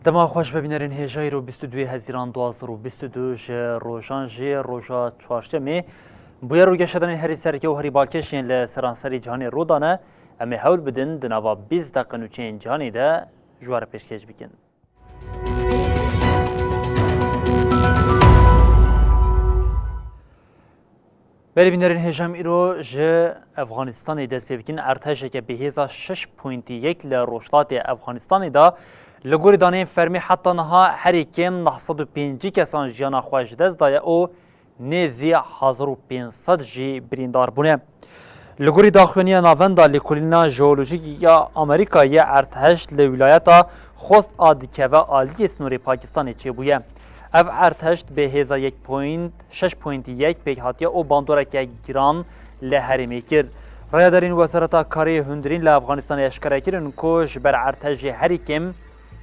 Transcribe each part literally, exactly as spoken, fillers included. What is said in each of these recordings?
Dema xweş be bînerên hêja, îro bîst û duyê Hezîran duwazdeh û bîst û du ji rojan jî roja çarşemê. Bûyer û geşedanên herî sereke û herî balkêş yên li seranserî cîhanê rû dane, em ê hewl bidin di nava bîst deqe nûçeyên cîhanê de ji we re pêşkêş bikin. Belê bînerên hêja, em îro ji Efxanistanê dest pê bikin. Erdhejeke bi hêza şeş poyntî yek li rojhilatê Efxanistanê de li gorî daneyên fermî heta niha herî kêm neh sed û pêncî kesan jiyana xwe ji dest daye û nêzî hezar û pênc sed jî birîndar bûne. Li gorî daxuyaniya Navenda Lêkolîna Jeolojîk ya Amerîkayê, erdhej li wîlayeta Xost a dikeve aliyê sînorê Pakistanê çêbûye. Ev erdhej bi hêza yek point şeş point yek pêk hatiye û bandoreke giran li herêmê kir. Rayedarên Wezareta Karê Hundirîn li Efxanistanê eşkere kirin ku ji ber erdhejê herî kêm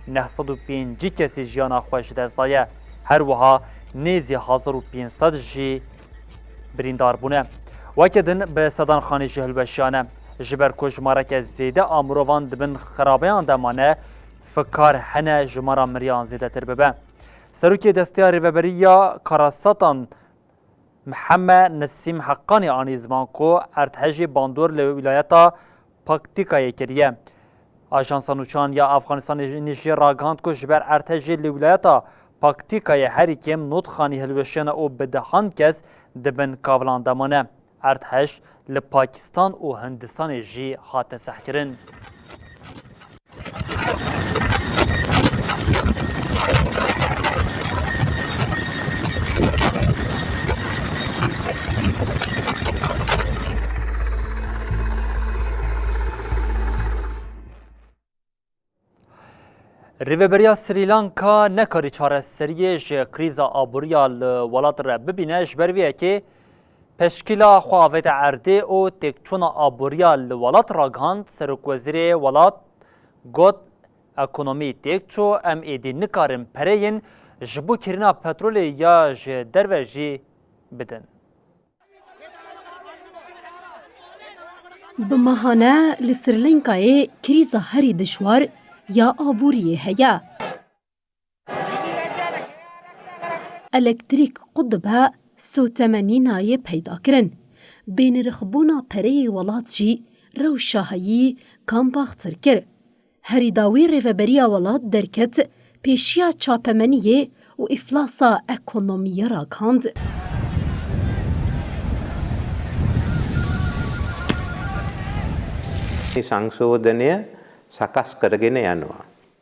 neh sed û pêncî kesî jiyana xwe ji dest daye. Her wiha nêzî hezar û pênc sed jî birîndar bûne. Weke din bi sedan xanî jî hilweşiyane. Ji ber ku jimareke zêde a mirovan di bin xirabeyan de mane, fikar hene jimara miriyan zêdetir bibe. Serokê Desteya Rêveberiya Karasatan Miheme Nesîm Heqanî anî ziman ku erdhejê bandor li wîlayeta Paktîkayê kiriye. Ajansa Nûçan ya Afxanistanê jî ragihand ku ji ber erdhejê li wîlayeta Paktîkayê herî kêm nod xanî hilweşiyane û bi dehan kes di bin kavilan de mane. Erdhej li Pakistan û Hindistanê jî hate sehkirin. Rêveberiya Srî Lanka nekarî çareseriyê ji krîza aborî ya li welat re bibîne, ji ber vê yekê peşkîla xwe avête erdê û têkçûna aborî ya li welat ragihand. Serokwezîrê welat got, ekonomî têk çû, em êdî nikarin pereyên ji bo kirina petrolê ya ji derve jî bidin. Bi mehane li Srî Lenkayê krîza herî dijwar ya aboriyê heye. Elektrîk qut dibe, sotemenî nayê peydakirin. Bênirxbûna pereyê welat jî rewşa heyî kam baxtir kir. Herî dawî rêveberiya welat derket pêşiya çapemeniyê û îflasa ekonomiyê ragihand. Sanksiyonê sakas kirgine yanwa.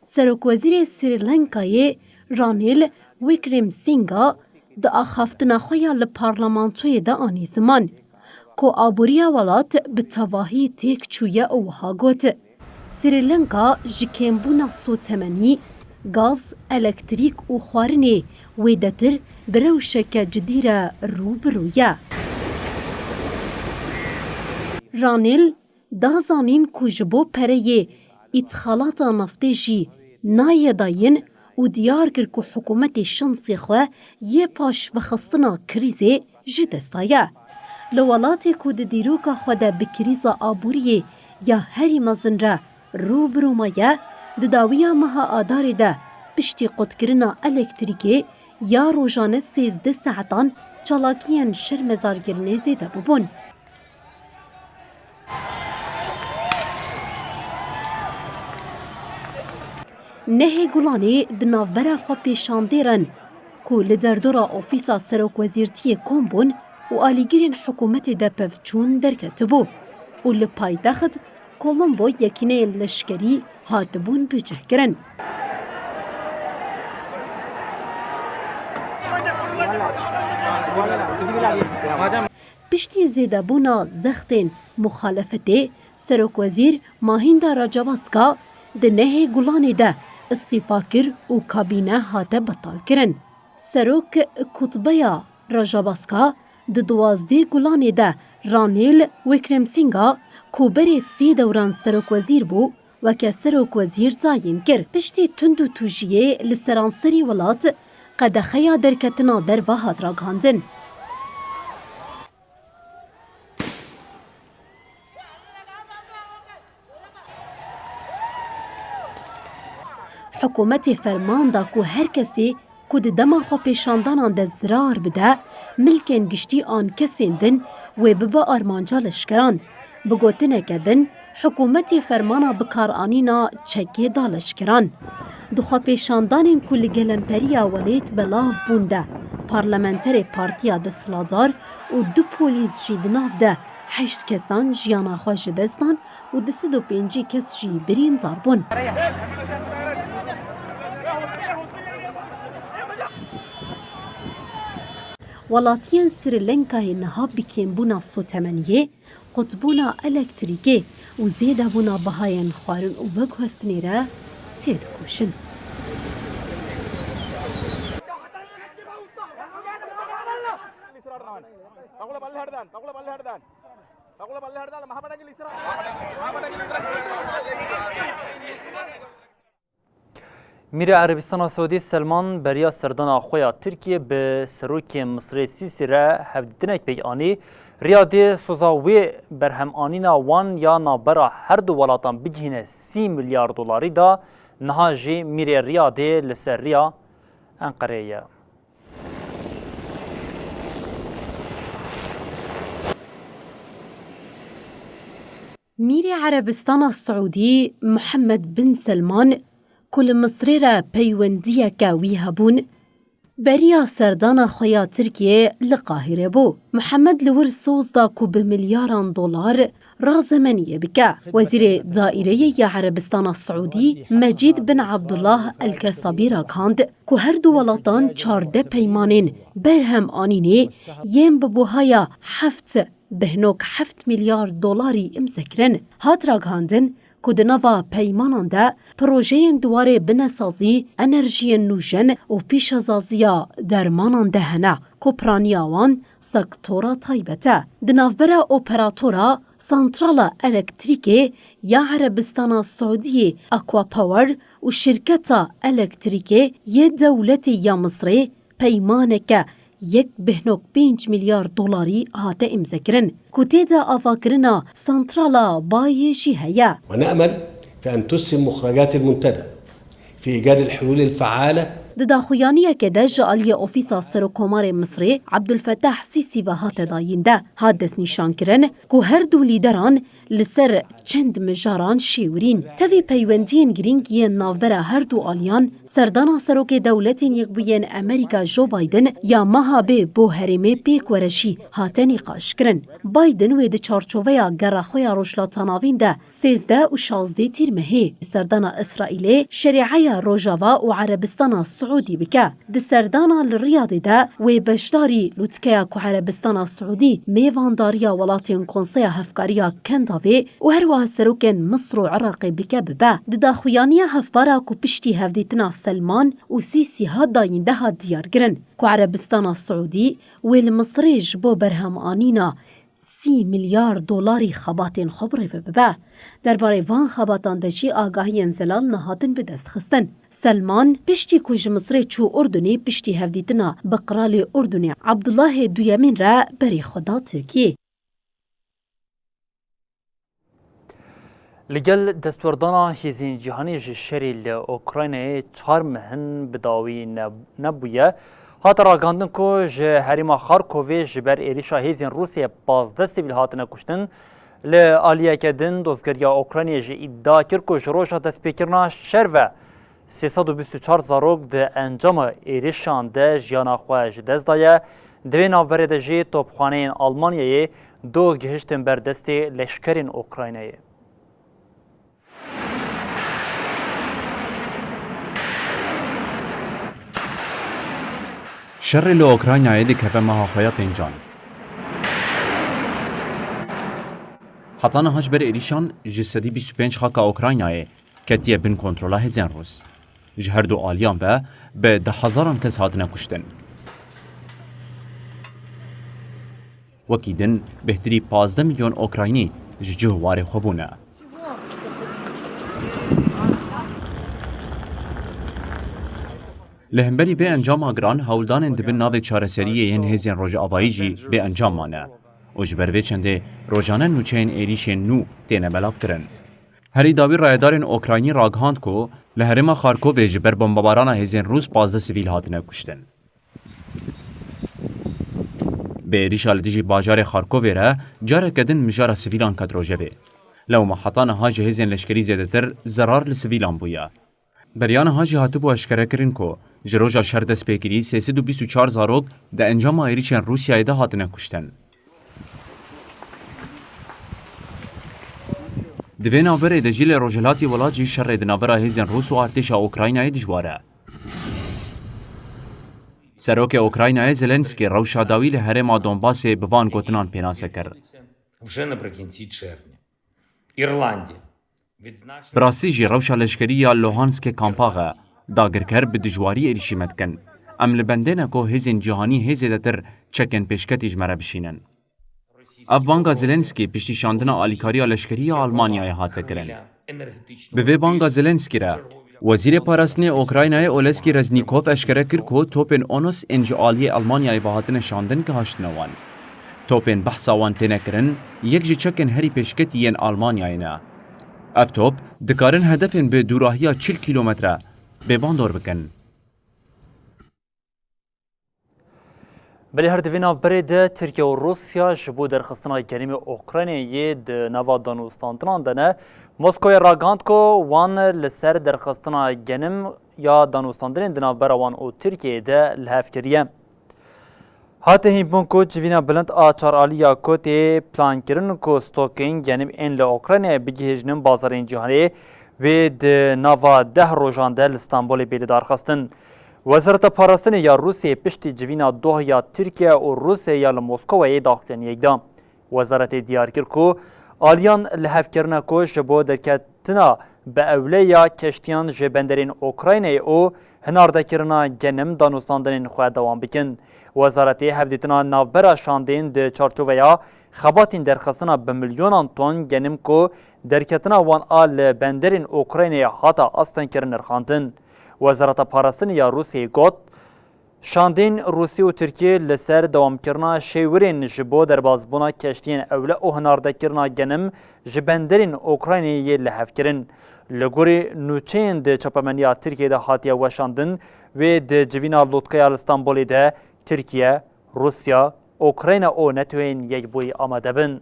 Serokwezîrê Srî Lenkayê Ranîl Wîkrimsînga di axaftina xwe ya li parlamentoyê de anî ziman ku aboriya welat bi tevahî têk çûye û wiha got, Srî Lenka ji kêmbûna sotemenî, gaz, elektrîk û xwarinê wêdetir bi rewşeke cidî re rû bi rû ye. Ranîl da zanîn ku ji bo pereyê îtixalata naftê jî nayê dayîn û diyar kir ku hikûmetê şansê xwe yê paş vexistina krîzê ji dest daye. Li welatê ku di dîroka xwe de bi krîza aboriyê ya herî mezin re rû bi rû maye, di dawiya meha Adarê de piştî qutkirina elektrîkê ya rojane sêzdeh saetan çalakiyên şermezarkirinê zêde bûbûn. Nehê Gulanê di navbera xwe pêşandêr in ku li derdora Ofîsa Serokwezîrtiyê kom bûn û alîgirên hikûmetê de pevçûn derketibû û li paytext Kolombo yekîneyên leşkerî hatibûn bicihkirin. Piştî zêdebûna zextên muxalefetê, Serokwezîr Mahinda Racabaska di nehê Gulanê de îstîfa kir û kabîne hate betalkirin. Serok Kutbeya Rajabaska di duwazdeh Gulanê de Ranîl Wickremesinghe, ku berê sê dewran serokwezîr bû, weke serokwezîr tayîn kir. Piştî tundûtûjiyê li seranserî welat, qedexeya derketina derve hat ragihandin. Hikûmetê ferman da ku her kesê ku di dema xwepêşandanan de zirar bide, milkên giştî an kesên din wê bibe armanca leşkeran. Bi gotineke din, hikûmetê fermana bikaranîna çekê da leşkeran. Di xwepêşandanên ku li gelemperiya welêt belav bûn de, parlamenterê partiya desthilatdar û du polîs jî di nav de heşt kesan jiyana xwe ji dest dan û du sed û pêncî kes jî birîndar bûn. Welatiyên Sri Lankayê niha bi kêmbûna sotemeniyê, qutbûna elektrîkê û zêdebûna bihayên xwarin û veguhestinê re têdikoşin. Mîrê Erebistana Siûdî Selman beriya serdana xwe ya Tirkiyê bi Serokê Misirê Sîsî re hevdîtinek pêk anî. Riyadê soza wê berhemanîna wan ya navbera her du welatan bigihîne sî milyar dolarî da, niha jî Mîrê Riyadê li ser riya Enqereyê ye. Mîrê Erebistana Siûdî Mihemed bin Selman, ku li Misrê re peywendiyeke wî hebûn, beriya serdana xwe ya Tirkiyê li Qahîrê bû. Mihemed li wir soz da ku bi milyaran dolar razemeniyê bike. Wezîrê Daîreyê ya Erebistana Siûdî Mecîd bin Abdullah El Kesabî ragihand ku her du welatan çardeh peymanên berhem anînê yên bi buhaya heft bihnok heft milyar dolarî îmze kirin. Hat ragihandin ku di nava peymanan de projeyên di warê binesazî, enerjiyên nûjen û pîşesaziya dermanan de hene ku piraniya wan sektora taybet e. Di navbera operatora santrala elektrîkê ya Erebistana Siûdiyê Aqua Power û şirketa elektrîkê yê dewletê ya Misrê peymaneke yek bihnok pênc milyar dolarî hate îmzekirin, ku tê de avakirina santrala bayê jî heye. ونأمل في أن تسهم مخرجات المنتدى في إيجاد الحلول الفعالة. Di daxuyaniyeke de ji aliyê Ofîsa Serokkomarê Misrê Abdulfetah Sîsî ve hate dayîn de hat destnîşankirin ku her du lîderan li ser çend mijaran şêwirîn. Tevî peywendiyên girîng yên navbera her du aliyan, serdana Serokê Dewletên Yekbûyên Amerîka Joe Biden ya meha bê bo herêmê pêk were jî hate nîqaşkirin. Biden wê di çarçoveya gera xwe ya Rojhilata Navîn de sêzdeh û şazdeh Tîrmehê serdana Îsraîlê, Şerîeya Rojava û Erebistana Siûdî bike. Di serdana li Riyadê de wê beşdarî lûtkeya ku Erebistana Siûdî mêvandariya welatên Konseya Hevkariya Kendavê û herwiha serokên Misir û Iraqê bike bibe. Di daxuyaniya hevpar a ku piştî hevdîtina Selman û Sîsî hat dayîn de hat diyarkirin ku Erebistana Siûdî wê li Misirê ji bo berhemanîna sî milyar dolarî xebatên xwe birêve bibe. Derbarê van xebatan de jî agahiyên zelal nehatin bidestxistin. Selman, piştî ku ji Misirê çû Urdunê, piştî hevdîtina bi Qiralê Urdunê Abdullahê Duyemîn re berê xwe da Tirkiyê. Li gel destwerdana hêzên cîhanî ji şerê li Ukraynayê çar meh in bi dawî ne-, nebûye. Hate ragihandin ku ji herêma Xarkovê ji ber êrişa hêzên Rûsiyê pazdeh sivîl hatine kuştin. Li aliyeke din, dozgeriya Ukraynayê jî îdia kir ku ji roja destpêkirina şer ve sê sed û bîst û çar zarok di encama êrişan de jiyana xwe ji dest daye. Di vê navberê de jî topxaneyên Almanyayê du gihiştin ber destê leşkerên Ukraynayê. Şerê li Ukraynayê dikeve meha xwe ya pêncan. Heta niha ji ber êrîşan ji sedî bîst û pênc xaka Ukraynayê ketiye bin kontrola hêzên Rûs. Ji her du aliyan ve bi deh hezaran kes hatine kuştin. Wekî din, bêhtirî pazdeh milyon Ukraynî ji cih û warê xwe bûne. Li hemberî vê encama giran, hewldanên di bin navê çareseriyê yên hêzên rojavayî jî bê encam mane û ji ber vê çendê rojane nûçeyên êrîşên nû têne belavkirin. Herî dawî rayedarên Ukraynî ragihand ku li herêma Xarkovê ji ber bombebarana hêzên Rûs pazdeh sivîl hatine kuştin. Bi êrîşa li dijî bajarê Xarkovê re careke din mijara sivîlan ket rojevê. Lewma heta niha ji hêzên leşkerî zêdetir zerar li sivîlan bûye. Beriya niha jî hatibû eşkerekirin ku ji roja şer dest pê kirî sê sed û bîst û çar zarok di encama êrîşên Rûsyayê de hatine kuştin. Di vê navberê de jî li rojhilatî welat jî şerê di navbera hêzên Rûs û artêşa Ukraynayê dijwar e. Serokê Ukraynayê Zelenskî rewşa dawî li herêma Donbasê bi van gotinan pênase kir. Вже наприкінці червня Ірландія відзначила Bi rastî jî rewşa leşkerî ya Luhanskê kampaxe, dagirker bi dijwarî êrîşî me dikin. Em li bendê ne ku hêzên cîhanî hê zêdetir çekên pêşketî ji me re bişînin. Ev banga Zelenskî piştî şandina alîkariya leşkerî ya Almanyayê hate kirin. Bi vê banga Zelenskî re, Wezîrê Parastinê Ukraynayê Oleskî Reznîkov eşkere kir ku topên Onos ên ji aliyê Almanyayê ve hatine şandin gihaştine wan. Topên behsa wan têne kirin, yek ji çekên herî pêşketî yên Almanyayê ne. Ev top dikarin hedefên bi dûrahiya çil kîlometre bê bandor bikin. Belê her di vê navberê de Tirkiye û Rûsya ji bo derxistina genimê Ukraynayê di nava danûstandinan de ne. Moskowê ragihand ku wan li ser derxistina genim ya danûstandinên di navbera wan û Tirkiyeyê de li hev kiriye. Hate hînbûn ku civîna bilind a çar alî ya ku tê plankirin ku stokên genim ên li Ukraynayê bigihîjnin bazarên cîhanê, wê di nava deh rojan de li Stenbolê bê lidarxistin. Wezareta Parastinê ya Rûsyayê piştî civîna doh ya Tirkiye û Rûsyayê ya li Moskowayê daxuyaniyek da. Wezaretê diyar kir ku aliyan li hev kirine ku ji bo derketina bi ewle ya keştiyan ji benderên Ukraynayê û hinardekirina genim danûstandinên xwe dewam bikin. Wezaretê hevdîtina navbera şandên di çarçoveya xebatên derxistina bi milyonan ton genim ku derketina wan a li benderên Ukraynayê hata astengkirin nirxandin. Wezareta Parastinê ya Rûsyayê got, Şandên Rûsî û Tirkî li ser dewamkirina şêwirên ji bo derbazbûna keştiyên ewle û hinardekirina genim ji benderên Ukraynayê yê li hev kirin. Li gorî nûçeyên di çapemeniya Tirkiyê de hatiye weşandin, wê di civîna lotkeya li Stenbolê de Tirkiye, Rûsya, Ukrayna û NATOyên Yekbûyî amade bin.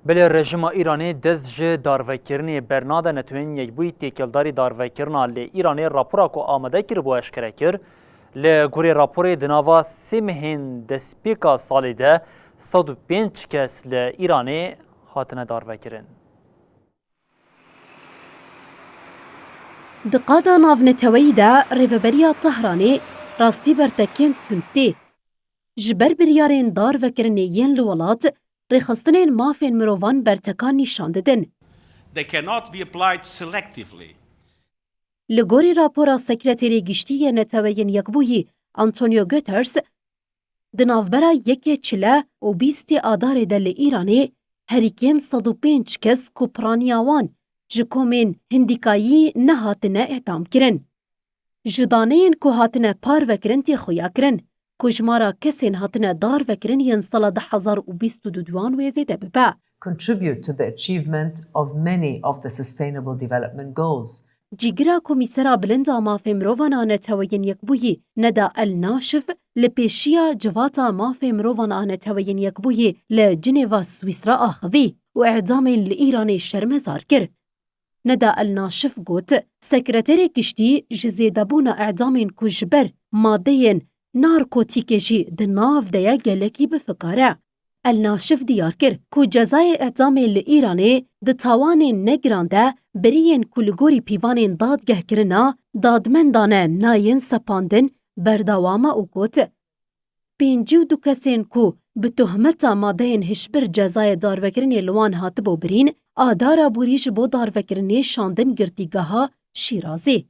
Belê rejîma Îranê dest ji darvekirinê bernade. NATOyên Yekbûyî têkildarî darvekirina li Îranê rapora ku amade kiribû eşkere kir. Li gorî raporê di nava sê mehên destpêka salê de sed û pênc kes li Îranê hatine darvekirin. Di qada navneteweyî de rêveberiya Tehranê rastî bertekên tund tê. Ji ber biryarên darvekirinê yên li welat, rêxistinên mafên mirovan bertekan nîşan didin. They cannot be applied selectively. Li gorî rapora Sekreterê Giştî yê Neteweyên Yekbûyî, Antonio Guterres, di navbera yekê çile û bîstê Adarê de li Îranê herî kêm sed û pênc kes ku piraniya wan ji komên hindîkayî nehatine îdam kirin. Ji daneyên ku hatine parvekirin tê xuyakirin ku jimara kesên hatine darvekirin yên sala du hezar û bîst û duduyan wê zêde bibe. Contribute to the achievement of many of the Sustainable Development Goals. Cîgira Komîsera Bilind a Mafê Mirovan a Neteweyên Yekbûyî, Neda El Naşif, li pêşiya Civata Mafê Mirovan a Neteweyên Yekbûyî li Cinêva Swîsra axivî û îdamên li Îranê şermezar kir. Neda El Naşif got, Sekreterê Giştî ji zêdebûna îdamên ku ji ber madeyên narkotîkê jî di nav de ye gelekî bi fikar e. El Naşif diyar kir ku cezayê îdamê li Îranê di tawanên negiran de beriyên ku li gorî pîvanên dadgehkirina dadmendan e nayên sepandin Berdewam e û got, pêncî û du kesên ku bi tohmeta madeyên hişbir cezayê darvekirinê li wan hatibû birîn, a dara borî ji bo darvekirinê şandin girtîgeha Şîrazê.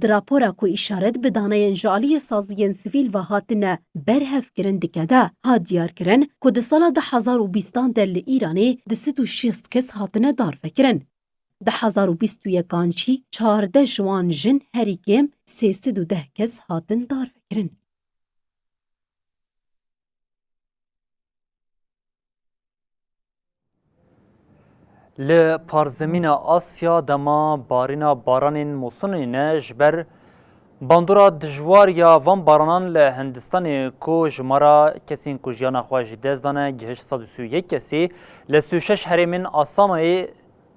Di rapora ku îşaret bi daneyên ji aliyê saziyên sivîl ve hatine berhevkirin dike de, hat diyarkirin ku di sala du hezar û bîstan de li Îranê du sed û şêst kes hatine darvekirin. Du hezar û bîst û yekan jî çardeh ji wan jin, herî kêm sê sed û deh kes hatin darvekirin. Li parzemîna Asya dema barîna baranên mosinê ne ji ber bandora dijwar ya van baranan li Hindistanê ku jimara kesên ku jiyana xwe ji dest dane gihişt sed û sî û yek kesî, li sî û şeş herêmên Asamê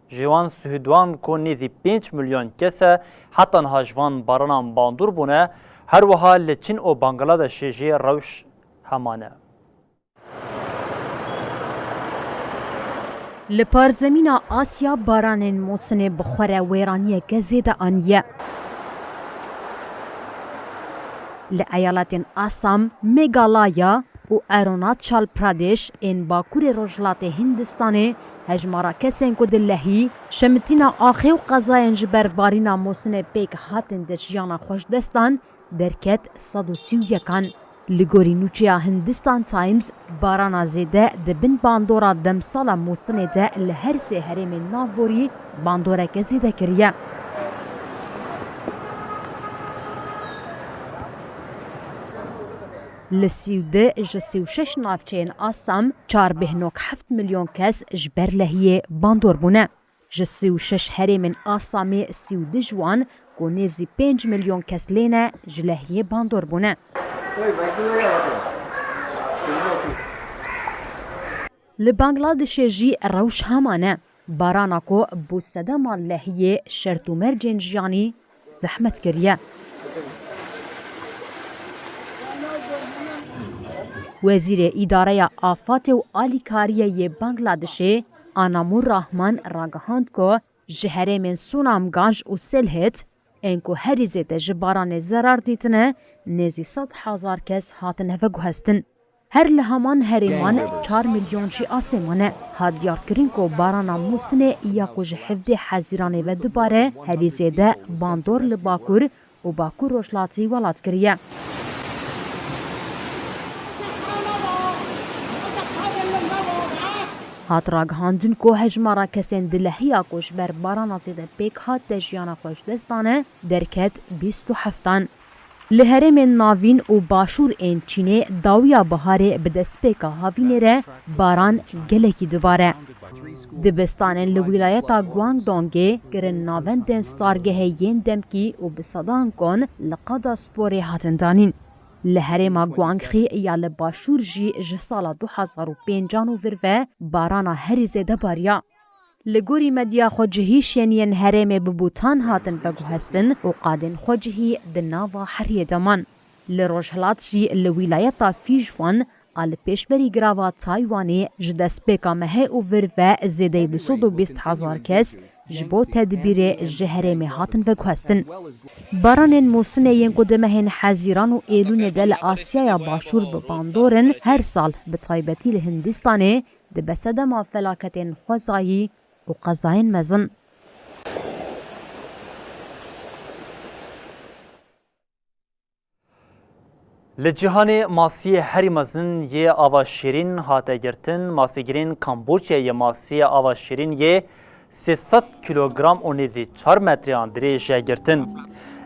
ji wan sî û du ku nêzî pênc milyon kes e, heta niha ji van baranan bandor bûne, her wiha li Çîn û Bangladeshê jî rewş heman e. Li parzemîna Asya baranên mosinê bi xwe re wêraniyeke zêde aniye. Li eyaletên Assam, Meghalaya û Arunachal Pradesh ên bakurê rojhilatê Hindistanê hejmara kesên ku di lehî, şemitîna axê û qezayên ji ber barîna mosinê pêk hatin de jiyana xwe ji dest dan, derket sed û sî û yekan. Li gorî nûçeya Hindistan Times, barana zêde di bin bandora demsala mosinê de li her sê herêmên navborî bandoreke zêde kiriye. Li sî û du ji sî û şeş navçeyên Assam çar bêhnok heft milyon kes ji ber lehiyê bandor bûne. Ji sî û şeş herêmên Asamê sî û du ji wan ku nêzî pênc milyon kes lê ne, ji lehiyê bandor bûne. Li Bangladişê jî rewş heman e. Barana ku bû sedema lehiyê şert û mercên jiyanî zehmet kiriye. Wezîrê Îdareya Afatê û Alîkariyê yê Bangladişê, Anamur Rahman, ragihand ku ji herêmên Sunamganj û Sylhet ên ku herî zêde ji baranê zerar dîtine, nêzî sed hezar kes hatine veguhestin. Her li heman herêman çar milyon jî asê mane. Hat diyarkirin ku barana Mûsinê ya ku ji hevdê Hezîranê ve dibare, herî zêde bandor li Bakur û Bakur Rojhilatî welat kiriye. Hat ragihandin ku hejmara kesên dilehiya ku ji ber barana zêde pêk hat de jiyana xwe ji dest dane, derket bîst û heftan. Li herêmên navîn û başûr ên Çînê dawiya biharê bi destpêka havînê re baran gelekî dibare. Dibistanên li wîlayeta Guangdongê kirin navendên stargehê yên demkî û bi sedan kon li qada sporê hatin danîn. Li herêma Guangxi ya li başûr jî ji sala du hezar û pêncan û vir ve barana herî zêde bariya. Li gorî medya xwecihî şêniyên herêmê bi bûtan hatin veguhestin û qadên xwecihî di nava heriyê de man. Li rojhilat jî li wîlayeta Fîjwan a li pêşberî girava Taywanê ji destpêka mehê û vir ve zêdeyî du sed û bîst hezar kes ji bo tedbîrê ji herêmê hatin veguhestin. Baranên Mûsinê yên ku di mehên Hezîran û Êlûnê de li Asyaya Başûr bi bandor in, her sal bi taybetî li Hindistanê dibe sedema felaketên xwezayî û qezayên mezin. Li cîhanê masiyê herî mezin yê ava şîrîn hate girtin. Masîgirên Kamboçya yê masiyê ava şîrîn yê sê sed kîlogram û nêzî çar metreyan dirêj e girtin.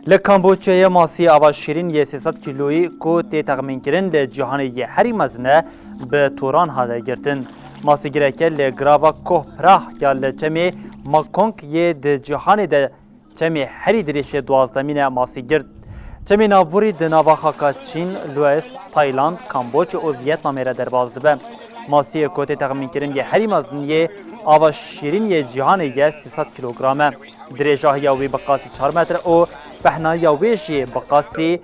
Li Kamboçyayê masî ava şîrîn yê sê sed kîloyî ku tê texmînkirin li cîhanê yê herî mezin e, bi toran hate girtin. Masîgireke li girava Koh Phrah ya li çemê Makong yê di cîhanê de çemê herî dirêj yê duwazdemîn e masî girt. Çemê navborî di nava xaka Çîn, Laos, Tayland, Kamboçya û Vietnamê re derbas dibe. Masiyê ku tê texmînkirin yê herî mezin yê ava şîrîn yê cîhanê ye sê sed kîlogram e. Dirêjahiya wî bi qasî çar metre û pehnahiya wê jî bi qasî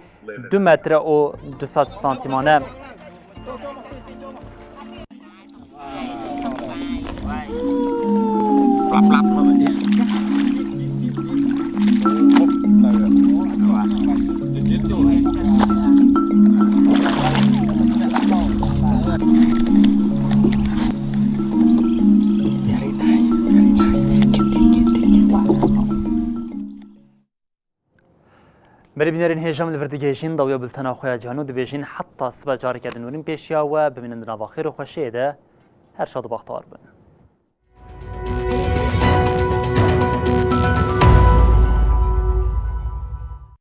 du metre û du sed santîman e. Belê bînerên hêja, em li vir digihêjin dawiya bultena xwe ya cîhan û dibêjin heta sibe careke din werin pêşiya we, bimînin di nava xêr û xweşiyê de. Her şad û bextewar bin.